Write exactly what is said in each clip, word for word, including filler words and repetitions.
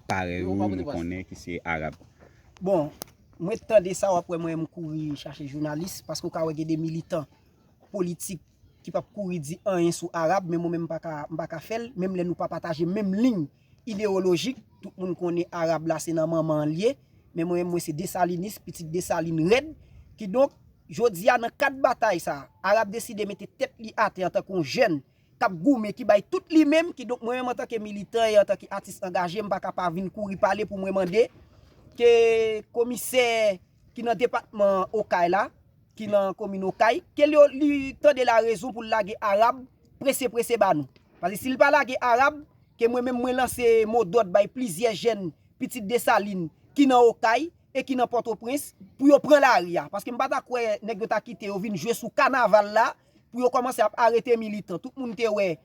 parèy ou, nou konnen ki se Arab. Bon, mwen tande sa, w ap wè mwen m kouri chache jounalis, paske w ka wè gen de militan politik ki p ap kouri di anyen sou Arab, men mwen menm m pa ka, m pa ka fè l, menm lè nou pa pataje menm liy idewolojik, tout moun konnen Arab la se nan manman an l ye, men mwen menm mwen se Desalinis, pitit Desalin rèd, kidonk, jodi a nan kad batay sa, Arab deside mete tèt li atè antanke yon jèn k ap goumen, ki bay tout li menm, kidonk mwen menm antanke militan e antanke atis angaje, m pa ka pa vin kouri pale pou mwen mande ke komisè ki nan depatman Okay la, ki nan komin Okay, ke li, li tande larezon pou l lage Arab prese prese ba nou. Paske si l pa lage Arab, ke mwen menm mwen lanse modòd bay plizyè jèn pitit Desalin ki nan Okay e ki nan Pòtoprens pou yo pran lari a. Paske m pa ta kwè nèg yo ta kite yo vin jwe sou kanaval la pou yo kòmanse ap arete militan. Tout moun te wè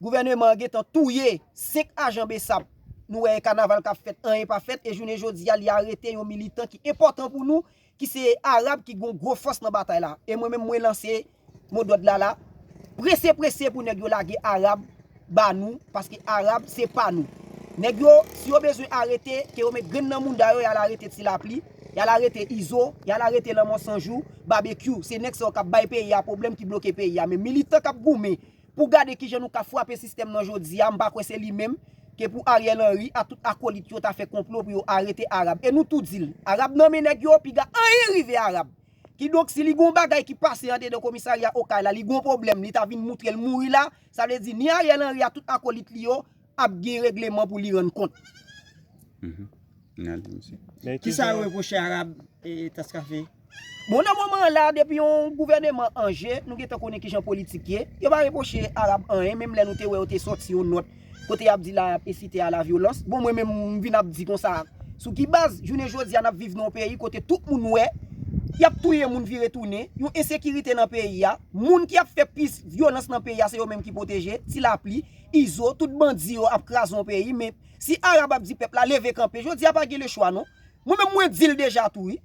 gouvèneman an gentan touye senk ajan BSAP. Nou wè kanaval k ap fèt, anyen pa fèt, e jounen jodi a, li arete yon militan ki enpòtan pou nou, ki se Arab ki gen yon gwo fòs nan batay la. E mwen menm, mwen lanse modòd la la, prese prese pou nèg yo lage Arab ba nou, paske Arab se pa nou. Nèg yo, si yo bezwen arete, ke yo met grenn nan mouda yo, y al arete Ti Lapli, y al arete Izo, y al arete Lanmò San Jou, Babekyou. Se nèg sa yo k ap bay peyi a pwoblèm, ki bloke peyi a. Men militan k ap goumen pou gade kijan nou ka frape sistèm nan jodi a, m pa kwè se li menm ke pou Ariel Henry a tout akolit yo ta fè konplo pou yo arete Arab. E nou tou di l, Arab nan men nèg yo, piga anyen rive Arab. Kidonk, si li gon bagay ki pase andedan komisarya Okay la, li gon pwoblèm, li ta vin moutre l mouri la, sa vle di ni Ariel Henry a tout akolit li yo ap gen regleman pou li rann kont. Mhm. N al di misye. Men ki Kisa jan yo repwoche Arab e Taskafe? Bon, nan moman an la, depi yon gouvèneman an je, nou gentan konnen kijan politik ye. Yo pa repwoche Arab anyen, menm lè nou te wè yo te sòti yon nòt kote y ap di la ap ensite a la vyolans. Bon, mwen menm, m vin ap di konsa, sou ki baz, jounen jodi a, n ap viv nan yon peyi kote tout moun wè y ap touye moun vire tounen, yon ensekirite nan peyi a, moun ki ap fè plis vyolans nan peyi a, se yo menm ki pwoteje, Ti Lapli, Izo, tout bandi yo ap kraze yon peyi, men si Arab ap di pèp la leve kanpe, jodi a pa gen lechwa non. Mwen menm mwen di l deja tou wi.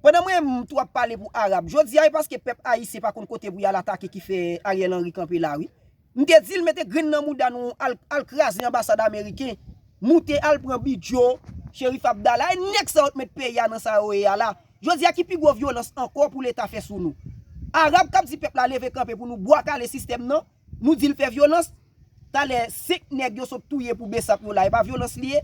Pandan mwen menm tou ap pale pou Arab, jodi a e paske pèp ayisyen pa konn kote pou y al atake ki fè Ariel Henry kanpe la wi. M te di l mete grenn nan mouda nou al, al kraze anbasad ameriken, moute al pran Bidjo, Cherif Abdallah, e nèg sa yo t met peyi a nan sa yo ye a la. Jodi a ki pi gwo vyolans ankò pou leta fè sou nou? Arab k ap di pèp la leve kanpe pou nou bwa kale sistèm nan, nou di l fè vyolans, talè senk nèg yo sot touye pou BSAP yo la, e pa vyolans li ye?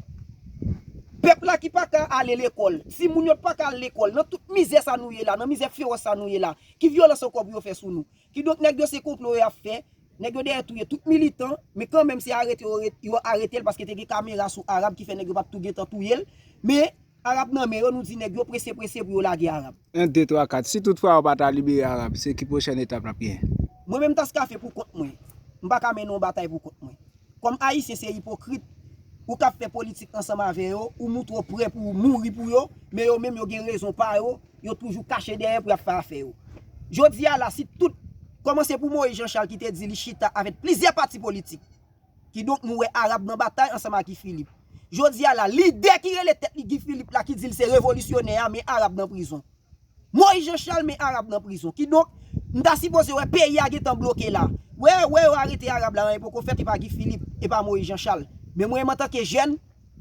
Pèp la ki pa ka ale lekòl, timoun yo t pa ka al lekòl, nan tout mizè sa nou ye la, nan mizè fewòs sa nou ye la, ki vyolans ankò pou yo fè sou nou? Kidonk nèg yo se konplo yo ap fè, nèg yo dèyè touye tout militan, men kanmenm se arete yo, yo arete l paske te gen kamera sou Arab ki fè nèg yo pa t tou gentan touye l, men Arab nan men yo, nou di nèg yo prese prese pou yo lage Arab. En, de, twa, kat. Si tout fwa yo pa ta libere Arab, se ki pwochèn etap l ap gen? Mwen menm Taskafe pou kont mwen, m pa ka mennen yon batay pou kont mwen. Kòm Ayisyen se ipokrit, ou k ap fè politik ansanm avè yo, ou moutre w prè pou w mouri pou yo, men yo menm yo gen rezon pa yo, yo toujou kache dèyè pou y ap fè afè yo. Jodi a la, si tout, kòmanse pou Moïse Jean Charles ki te di li chita avèk plizyè pati politik, kidonk nou wè Arab nan batay ansanm ak Guy Philippe. Jodi a la, lidè ki rele tèt li Guy Philippe la ki di l se revolisyonè a, men Arab nan prizon. Moïse Jean Charles men Arab nan prizon. Kidonk, m ta sipoze wè peyi a gentan bloke la. Wè, wè yo arete Arab la, anyen poko fèt, e pa Guy Philippe, e pa Moïse Jean Charles. Men mwen menm antanke jèn,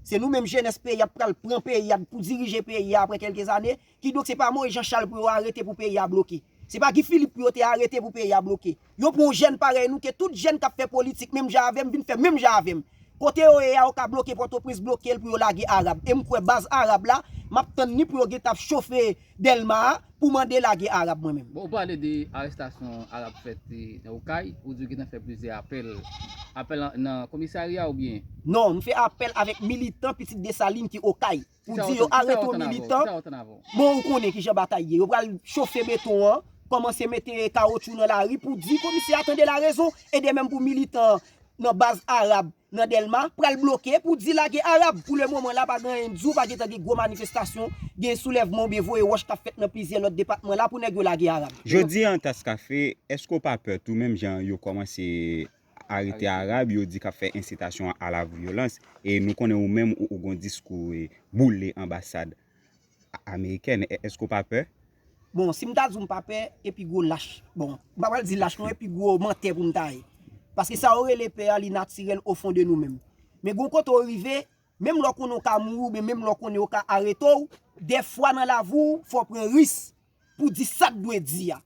se nou menm jenès peyi a pral pran peyi a pou dirije peyi a apre kèlke zane. Kidonk se pa Moïse Jean Charles pou yo arete pou peyi a bloke. Se pa Guy Philippe pou yo te arete pou peyi a bloke. Yo pran yon jèn parèy nou ke tout jèn k ap fè politik menm jan avè m vin fè menm jan avè m. Kote yo ye a, yo ka bloke Pòtoprens, bloke l pou yo lage Arab. E m kwè baz Arab la, m ap tann ni pou yo gentan ap chofe Dèlma a pou mande lage Arab mwen menm. Bon, ou pale de arestasyon Arab fèt eh, nan Okay, ou di w gentan fè plizyè apèl. Apèl nan, nan komisarya oubyen? Non, m fè apèl avèk militan Pitit Desalin ki Okay. Pou di yo arete yon militan. Bon, ou konnen kijan batay ye. Yo pral chofe beton an, kòmanse mete kawotchou nan lari pou di komisè a tande larezon, e de menm pou militan nan baz Arab nan Dèlma pral bloke pou di lage Arab. Pou lemoman la, pa gen anyen di w, pa gentan gen gwo manifestasyon, gen soulèvman oubyen voye wòch k ap fèt nan plizyè lòt depatman la pou nèg yo lage Arab. Jodi an, Taskafe, èske w pa pè tou, menm jan yo kòmanse arete Arab, yo di k ap fè ensitasyon a la vyolans, e nou konnen ou menm ou, ou gon diskou e, boule anbasad amerikèn, èske w pa pè? Bon, si m ta di w m pa pè, epi gwo lach. Bon, m pa pral di lach non, epi gwo mantè pou m ta ye. Paske sa yo rele pè a, li natirèl o fon de nou menm. Men gon kote w rive, Menm lè w konnen w ka mouri, oubyen menm lè w konnen yo ka arete w, dèfwa nan lavi w, fò w pran risk pou di sa k dwe di a.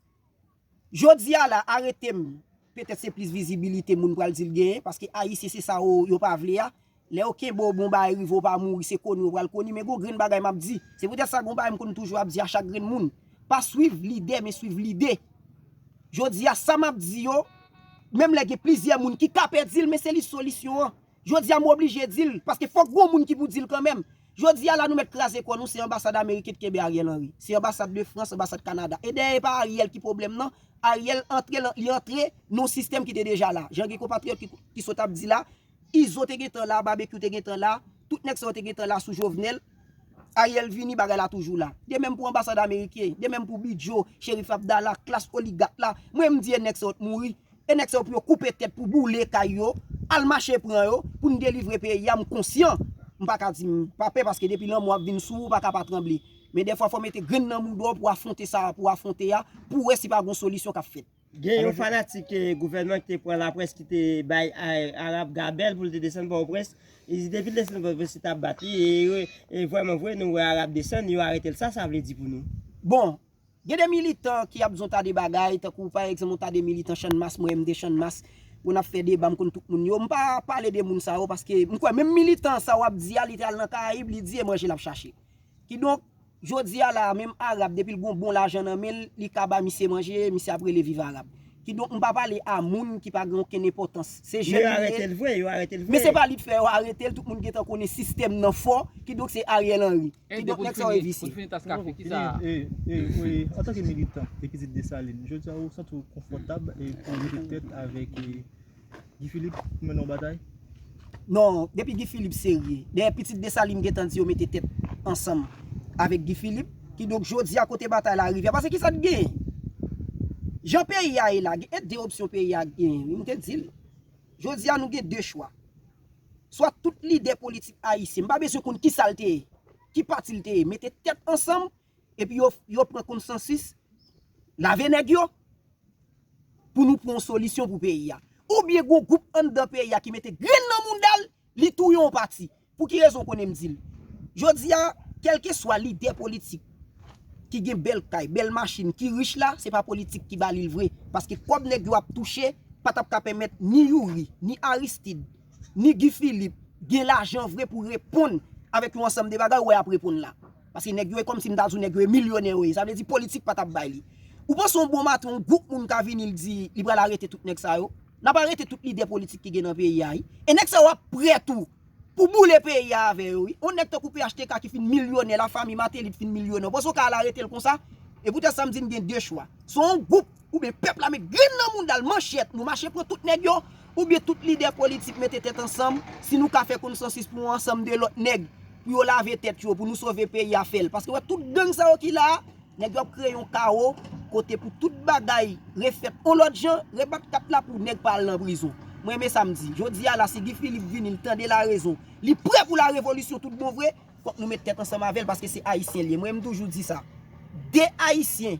Jodi a la, arete m. Petèt se plis vizibilite moun pral di l genyen, paske Ayisyen se sa yo, yo pa vle a. Lè yo kenbe w, bon bagay rive, w pa mouri, se koni yo pral koni, men gon grenn bagay m ap di. Se poutèt sa gon bagay m konn toujou ap di a chak grenn moun. Pa swiv lidè, men swiv lide. Jodi a, sa m ap di yo, menm lè gen plizyè moun ki ka pè di l, men se li solisyon an. Jodi a, m oblije di l, paske fòk gon moun ki pou di l kanmenm. Jodi a la, nou mèt kraze kò nou, se anbasad ameriken ki kenbe Ariel Henry. Se anbasad de Frans, anbasad Kanada. E dèyè, e pa Ariel ki pwoblèm nan. Ariel antre, lan- li antre nan yon sistèm ki te deja la. Jan gen konpatriyòt ki, ki sot ap di la, Izo te gentan la, Babekyou te gentan la, tout nèg sa yo te gentan la sou Jovenel. Ariel vini, bagay la toujou la. De menm pou anbasad ameriken, de menm pou Bidjo, Cherif Abdallah, klas oligak la. Mwen, m di e nèg sa yo t mouri. E nèg sa yo pou yo koupe tèt, pou boule kay yo, al mache pran yo, pou n delivre peyi a, m konsyan. M pa ka di m pa pè, paske depi lanmò ap vin sou ou, ou pa ka pa tranble. Men dèfwa, fò w mete grenn nan mouda w pou w afwonte sa, pou w afwonte a, pou w wè si pa gon solisyon k ap fèt. Gen yon fanatik, eh, gouvènman ki te pran laprès, ki te bay, eh, Arab gabèl pou l te desann Pòtoprens. E depi l desann Pòtoprens, li t ap bat li. E, e vrèman vre, nou wè Arab desann, yo arete l. Sa sa vle di pou nou? Bon, gen de militan ki ap di yon ta de bagay, tankou pa egzanp, yon ta de militan Channmas, mwen menm m te Channmas, pou n ap fè deba, m konn tout moun yo. M pa pale de moun sa yo, paske m kwè menm militan sa w ap di a, li te al nan Karayib, li di e manje l ap chache. Kidonk, jodi a la, menm Arab, depi l gon bon lajan nan men l, li ka ba misye manje, misye ap rele viv Arab. Kidonk, m pa pale a moun ki pa gen okenn enpòtans. Se jèn li ye. Yo arete l vre, yo arete l vre. Men se pa li t fè yo arete l, tout moun gentan konnen sistèm nan fò, kidonk se Ariel Henry. Kidonk, nèg sa yo e visye. Pou n fini tas kafe, kisa? E, e, e, antanke militan e pitit Desalin, jodi a ou santi w konfòtab e pou w mete tèt avèk, e, Guy Philippe pou mennen yon batay? Non, depi Guy Philippe serye. Dèyè pitit Desalin gentan di yo mete tèt ansanm avèk Guy Philippe. Kidonk jodi a kote batay la rive a, paske kisa t genyen? Jan peyi a ye la, gen de opsyon peyi a genyen, wi, m te di l. Jodi a nou gen de chwa. Swa tout lidè politik ayisyen, m pa bezwen konn kisa l te ye, ki pati l te ye, mete tèt ansanm, epi yo, yo pran konsansis, lave nèg yo, pou nou pran yon solisyon pou peyi a. Oubyen gon gwoup anndan peyi a ki mete grenn nan mouda l, li touye yon pati. Pou ki rezon w konnen m di l? Jodi a, kèlkeswa lidè politik ki gen bèl kay, bèl machin, ki rich la, se pa politik ki ba li l vre. Paske kòb nèg yo ap touche, pa t ap ka pèmèt ni Youri, ni Aristide, ni Guy Philippe gen lajan vre pou reponn avèk yon ansanm de bagay, ou wè y ap reponn la. Paske nèg yo e kòmsi m ta di w nèg yo e milyonè yo ye. Sa vle di politik pa t ap bay li. Ou panse yon bon maten yon gwoup moun ka vini l di li pral arete tout nèg sa yo? N ap arete tout lidè politik ki gen nan peyi a, wi. E nèg sa yo ap prè tou pou boule peyi a avè yo, wi. Yon nèg tankou P H T K ki fin milyonè, lafanmi Martelly t fin milyonè. Ou panse w ka al arete l konsa? E poutèt sa m di n gen de chwa. Swa yon gwoup oubyen pèp la met grenn nan mouda l, manchèt, nou mache pran tout nèg yo, oubyen tout lidè politik mete tèt ansanm, si nou ka fè konsansis pou yon ansanm de lòt nèg, pou yo lave tèt yo, pou nou sove peyi a, fè l. Paske wè tout gang sa yo ki la a, nèg yo ap kreye yon kawo, kote pou tout bagay refèt yon lòt jan, rebat kat la pou nèg pa al nan prizon. Mwen, men sa m di. Jodi a la, si Guy Philippe vini, li tande larezon, li prè pou larevolisyon tout bon vre, fòk nou met tèt ansanm avè l, paske se Ayisyen l ye. Mwen, m toujou di sa. De Ayisyen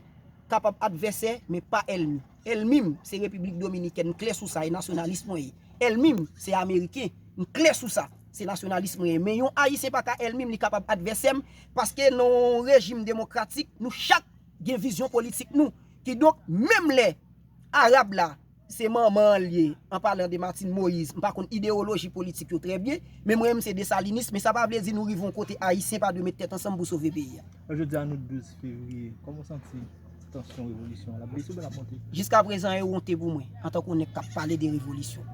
kapab advèsè, men pa ènmi. Ènmi m, se Repiblik Dominikèn, m klè sou sa, e nasyonalis mwen ye. Ènmi m, se Ameriken, m klè sou sa, se nasyonalis mwen ye. Men yon Ayisyen pa ka ènmi m, li kapab advèsè m, paske nan yon rejim demokratik, nou chak gen vizyon politik nou. Kidonk, menm lè Arab la, se manman an l ye, an palan de Martine Moïse, m pa konn idewoloji politik yo trè byen, men mwen menm se desalinis, men sa pa vle di nou rive yon kote Ayisyen pa dwe met tèt ansanm pou sove peyi a. Jodi a nou douz fevriye, kòman w santi tansyon revolisyon an? L ap bese oubyen l ap monte? Jiskaprezan, e wonte pou mwen, antanke yon nèg k ap pale de revolisyon.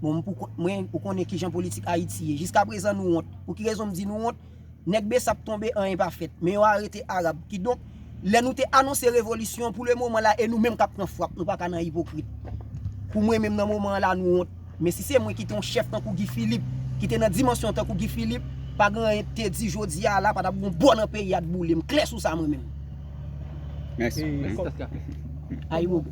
Bon, m pou kont mwen, ou konnen kijan politik Ayiti ye. Jiskaprezan, nou wont. Pou ki rezon m di nou wont? Nèg Besap tonbe, anyen pa fèt. Men yo arete Arab. Kidonk, lè nou te anonse revolisyon, pou le moman la, e nou menm k ap pran frap, nou pa ka nan ipokrit. Pou mwen menm, nan moman an la, nou wont. Men si se mwen ki te yon chèf tankou Guy Philippe, ki te nan dimansyon tankou Guy Philippe, pa gen anyen te di jodi a la, pa t ap gen yon bò nan peyi a t boule. M klè sou sa mwen menm. Mèsi. Ayibobo.